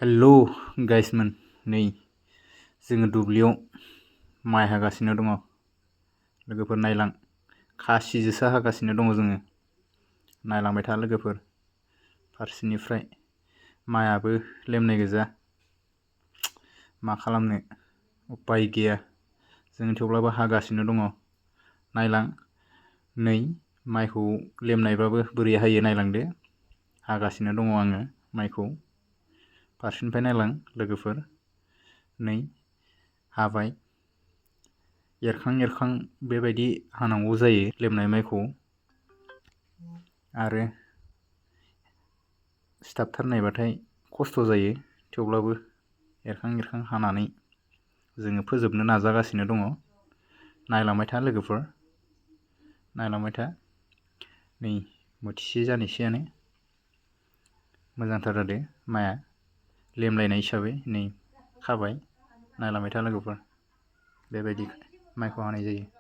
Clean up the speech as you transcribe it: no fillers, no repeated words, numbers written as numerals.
Hello गाइसमोन, नै जोङो दुब्लियाव माइ हागासिनो दङ। लोगोफोर नायलां, खासिजोंसो हागासिनो दङ जोङो। नायलांबाय था लोगोफोर, फारसेनिफ्राय माइआबो लेमनाय गोजा। मा खालामनो, उपाय गैया, जों थेवब्लाबो हागासिनो दङ। नायलां, नै माइखौ लेमनायबाबो बोरै हायो नायलांदो। हागासिनो दङ आङो माइखौ। फारसेनिफ्राय नायलां लोगोफोर, नै हाबाय। एरखां एरखां बेबायदि हानांगौ जायो लेमनाय माइखौ। आरो सिथाबथारनायबाथाय खस्थ' जायो, थेवब्लाबो एरखां एरखां हानानै जोङो फोजोबनो नाजागासिनो दङ। नायलांबाय था लोगोफोर, नायलांबाय था। नै मोथिसे जानोसैयानो। मोजांथार जादों माइआ, लेमलायनाय हिसाबै नै खाबाय। नायलांबाय था लोगोफोर, बेबायदि माइखौ हानाय जायो।